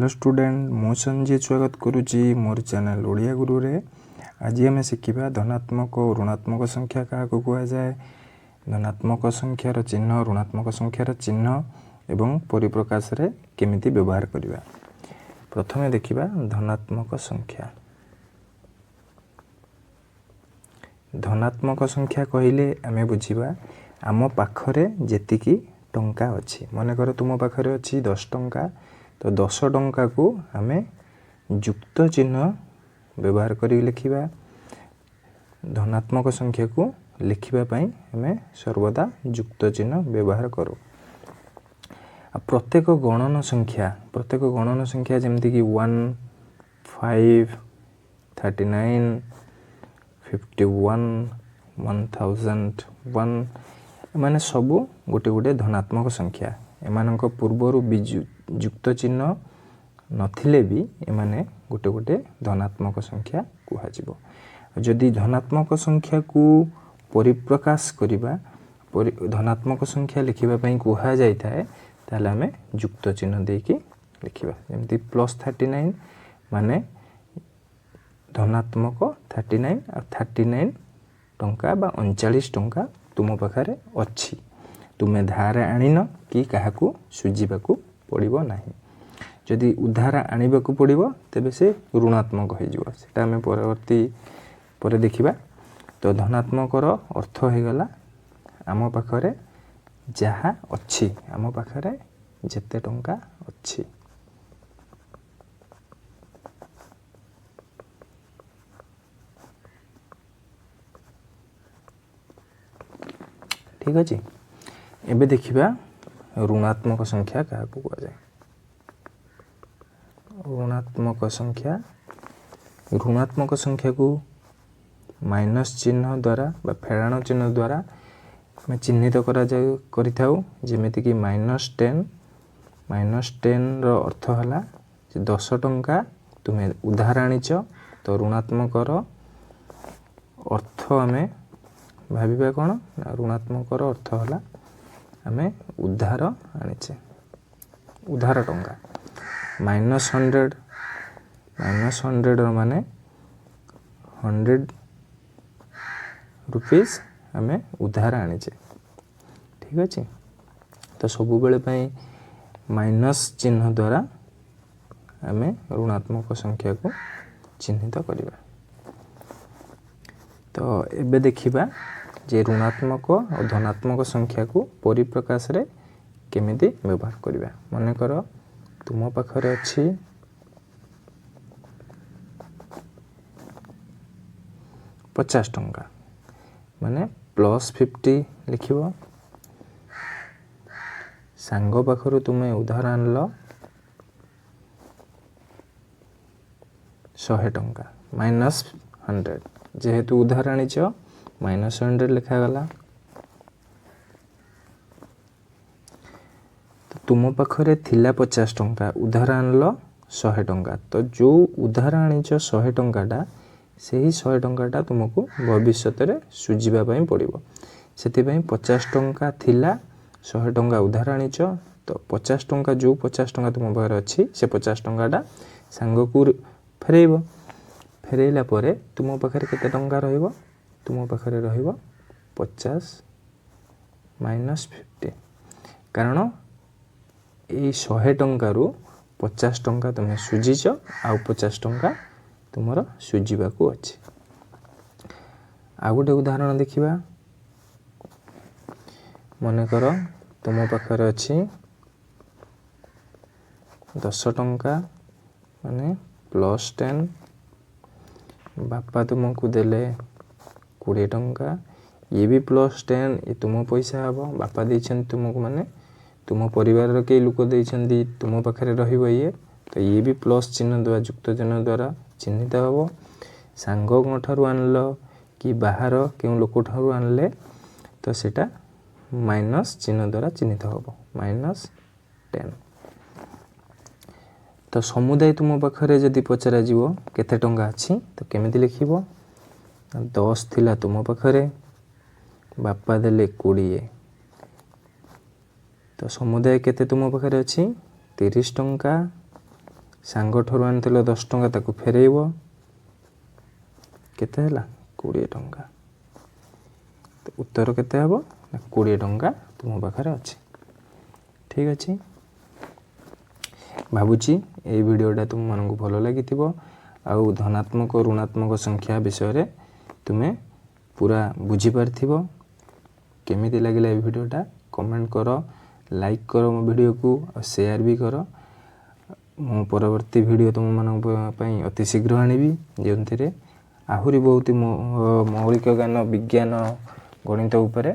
Hello student, ମୁଁ ସଞ୍ଜୟ ସ୍ୱାଗତ କରୁଛି ମୋର ଚ୍ୟାନେଲ୍ ଓଡ଼ିଆ ଗୁରୁରେ। ଆଜି ଆମେ ଶିଖିବା ଧନାତ୍ମକ ଓ ଋଣାତ୍ମକ ସଂଖ୍ୟା କାହାକୁ କୁହାଯାଏ, ଧନାତ୍ମକ ସଂଖ୍ୟାର ଚିହ୍ନ, ଋଣାତ୍ମକ ସଂଖ୍ୟାର ଚିହ୍ନ ଏବଂ ପରିପ୍ରକାଶରେ କେମିତି ବ୍ୟବହାର କରିବା। ପ୍ରଥମେ ଦେଖିବା ଧନାତ୍ମକ ସଂଖ୍ୟା। ଧନାତ୍ମକ ସଂଖ୍ୟା କହିଲେ ଆମେ ବୁଝିବା ଆମ ପାଖରେ ଯେତିକି ଟଙ୍କା ଅଛି। ମନେକର ତୁମ ପାଖରେ ଅଛି 10 ଟଙ୍କା, ତ 10 ଟଙ୍କାକୁ ଆମେ ଯୁକ୍ତ ଚିହ୍ନ ବ୍ୟବହାର କରି ଲେଖିବା। ଧନାତ୍ମକ ସଂଖ୍ୟାକୁ ଲେଖିବା ପାଇଁ ଆମେ ସର୍ବଦା ଯୁକ୍ତ ଚିହ୍ନ ବ୍ୟବହାର କରୁ। ଆଉ ପ୍ରତ୍ୟେକ ଗଣନ ସଂଖ୍ୟା, ପ୍ରତ୍ୟେକ ଗଣନ ସଂଖ୍ୟା ଯେମିତିକି 1, 5, 39, 51, 1001, ଏମାନେ ସବୁ ଗୋଟେ ଗୋଟେ ଧନାତ୍ମକ ସଂଖ୍ୟା। ଏମାନଙ୍କ ପୂର୍ବରୁ ବିଜୁ ଯୁକ୍ତ ଚିହ୍ନ ନଥିଲେ ବି ଏମାନେ ଗୋଟେ ଗୋଟେ ଧନାତ୍ମକ ସଂଖ୍ୟା କୁହାଯିବ। ଯଦି ଧନାତ୍ମକ ସଂଖ୍ୟାକୁ ପରିପ୍ରକାଶ କରିବା, ଧନାତ୍ମକ ସଂଖ୍ୟା ଲେଖିବା ପାଇଁ କୁହାଯାଇଥାଏ, ତାହେଲେ ଆମେ ଯୁକ୍ତ ଚିହ୍ନ ଦେଇକି ଲେଖିବା। ଯେମିତି ପ୍ଲସ୍ 39 ମାନେ ଧନାତ୍ମକ 39, ଆଉ 39 ଟଙ୍କା ବା 39 ଟଙ୍କା ତୁମ ପାଖରେ ଅଛି, ତୁମେ ଧାର ଆଣିନ କି କାହାକୁ ସୁଝିବାକୁ ପଡ଼ିବ ନାହିଁ। ଯଦି ଉଧାର ଆଣିବାକୁ ପଡ଼ିବ ତେବେ ସେ ଋଣାତ୍ମକ ହେଇଯିବ, ସେଟା ଆମେ ପରବର୍ତ୍ତୀ ପରେ ଦେଖିବା। ତ ଧନାତ୍ମକର ଅର୍ଥ ହେଇଗଲା ଆମ ପାଖରେ ଯାହା ଅଛି, ଆମ ପାଖରେ ଯେତେ ଟଙ୍କା ଅଛି। ଠିକ୍ ଅଛି, ଏବେ ଦେଖିବା ଋଣାତ୍ମକ ସଂଖ୍ୟା କାହାକୁ କୁହାଯାଏ। ଋଣାତ୍ମକ ସଂଖ୍ୟା, ଋଣାତ୍ମକ ସଂଖ୍ୟାକୁ ମାଇନସ୍ ଚିହ୍ନ ଦ୍ୱାରା ବା ଫେଡ଼ାଣ ଚିହ୍ନ ଦ୍ୱାରା ଆମେ ଚିହ୍ନିତ କରାଯାଉ କରିଥାଉ। ଯେମିତିକି ମାଇନସ୍ 10, ମାଇନସ୍ 10ର ଅର୍ଥ ହେଲା ଯେ 10 ଟଙ୍କା ତୁମେ ଉଧାର ଆଣିଛ। ତ ଋଣାତ୍ମକର ଅର୍ଥ ଆମେ ଭାବିବା କ'ଣ ନା ଋଣାତ୍ମକର ଅର୍ଥ ହେଲା ଆମେ ଉଧାର ଆଣିଛେ, ଉଧାର ଟଙ୍କା। ମାଇନସ୍ 100, ମାଇନସ୍ 100ର ମାନେ 100 ରୁପିଜ୍ ଆମେ ଉଧାର ଆଣିଛେ। ଠିକ୍ ଅଛି, ତ ସବୁବେଳେ ପାଇଁ ମାଇନସ୍ ଚିହ୍ନ ଦ୍ୱାରା ଆମେ ଋଣାତ୍ମକ ସଂଖ୍ୟାକୁ ଚିହ୍ନିତ କରିବା। ତ ଏବେ ଦେଖିବା ଯେ ଋଣାତ୍ମକ ଓ ଧନାତ୍ମକ ସଂଖ୍ୟାକୁ ପରିପ୍ରକାଶରେ କେମିତି ବ୍ୟବହାର କରିବା। ମନେକର ତୁମ ପାଖରେ ଅଛି 50 ଟଙ୍କା, ମାନେ ପ୍ଲସ୍ 50 ଲେଖିବ। ସାଙ୍ଗ ପାଖରୁ ତୁମେ ଉଧାର ଆଣିଲ 100 ଟଙ୍କା, ମାଇନସ୍ 100, ଯେହେତୁ ଉଧାର ଆଣିଛ ମାଇନସ୍ 100 ଲେଖାଗଲା। ତ ତୁମ ପାଖରେ ଥିଲା 50 ଟଙ୍କା, ଉଧାର ଆଣିଲ 100 ଟଙ୍କା। ତ ଯେଉଁ ଉଧାର ଆଣିଛ 100 ଟଙ୍କାଟା, ସେହି 100 ଟଙ୍କାଟା ତୁମକୁ ଭବିଷ୍ୟତରେ ସୁଝିବା ପାଇଁ ପଡ଼ିବ। ସେଥିପାଇଁ 50 ଟଙ୍କା ଥିଲା, 100 ଟଙ୍କା ଉଧାର ଆଣିଛ, ତ 50 ଟଙ୍କା, ଯେଉଁ 50 ଟଙ୍କା ତୁମ ପାଖରେ ଅଛି ସେ 50 ଟଙ୍କାଟା ସାଙ୍ଗକୁ ଫେରେଇବ। ଫେରେଇଲା ପରେ ତୁମ ପାଖରେ କେତେ ଟଙ୍କା ରହିବ? ତୁମ ପାଖରେ ରହିବ 50 ମାଇନସ୍ 50, କାରଣ ଏଇ 100 ଟଙ୍କାରୁ 50 ଟଙ୍କା ତୁମେ ସୁଝିଛ, ଆଉ 50 ଟଙ୍କା ତୁମର ସୁଝିବାକୁ ଅଛି। ଆଉ ଗୋଟେ ଉଦାହରଣ ଦେଖିବା। ମନେକର ତୁମ ପାଖରେ ଅଛି 10 ଟଙ୍କା, ମାନେ ପ୍ଲସ୍ 10, ବାପା ତୁମକୁ ଦେଲେ 20 ଟଙ୍କା, ଇଏ ବି ପ୍ଲସ୍ 10, ଇଏ ତୁମ ପଇସା ହେବ, ବାପା ଦେଇଛନ୍ତି ତୁମକୁ, ମାନେ ତୁମ ପରିବାରର କେହି ଲୋକ ଦେଇଛନ୍ତି, ତୁମ ପାଖରେ ରହିବ ଇଏ, ତ ଇଏ ବି ପ୍ଲସ୍ ଚିହ୍ନ ଦ୍ୱାରା, ଯୁକ୍ତ ଚିହ୍ନ ଦ୍ୱାରା ଚିହ୍ନିତ ହେବ। ସାଙ୍ଗଙ୍କ ଠାରୁ ଆଣିଲ କି ବାହାର କେଉଁ ଲୋକଠାରୁ ଆଣିଲେ ତ ସେଇଟା ମାଇନସ୍ ଚିହ୍ନ ଦ୍ୱାରା ଚିହ୍ନିତ ହେବ, ମାଇନସ୍ 10। ତ ସମୁଦାୟ ତୁମ ପାଖରେ ଯଦି ପଚରାଯିବ କେତେ ଟଙ୍କା ଅଛି, ତ କେମିତି ଲେଖିବ? 10 ଥିଲା ତୁମ ପାଖରେ, ବାପା ଦେଲେ 20, ତ ସମୁଦାୟ କେତେ ତୁମ ପାଖରେ ଅଛି? 30 ଟଙ୍କା। ସାଙ୍ଗଠାରୁ ଆଣିଥିଲ 10 ଟଙ୍କା, ତାକୁ ଫେରେଇବ। କେତେ ହେଲା? 20 ଟଙ୍କା। ତ ଉତ୍ତର କେତେ ହେବ ନା 20 ଟଙ୍କା ତୁମ ପାଖରେ ଅଛି। ଠିକ୍ ଅଛି, ଭାବୁଛି ଏଇ ଭିଡ଼ିଓଟା ତୁମମାନଙ୍କୁ ଭଲ ଲାଗିଥିବ ଆଉ ଧନାତ୍ମକ ଋଣାତ୍ମକ ସଂଖ୍ୟା ବିଷୟରେ ତୁମେ ପୁରା ବୁଝିପାରିଥିବ। କେମିତି ଲାଗିଲା ଏଇ ଭିଡ଼ିଓଟା କମେଣ୍ଟ କର, ଲାଇକ୍ କର ମୋ ଭିଡ଼ିଓକୁ ଆଉ ସେୟାର ବି କର। ମୁଁ ପରବର୍ତ୍ତୀ ଭିଡ଼ିଓ ତୁମମାନଙ୍କ ପାଇଁ ଅତି ଶୀଘ୍ର ଆଣିବି, ଯେଉଁଥିରେ ଆହୁରି ବହୁତ ମୌଳିକ ଜ୍ଞାନ, ବିଜ୍ଞାନ, ଗଣିତ ଉପରେ।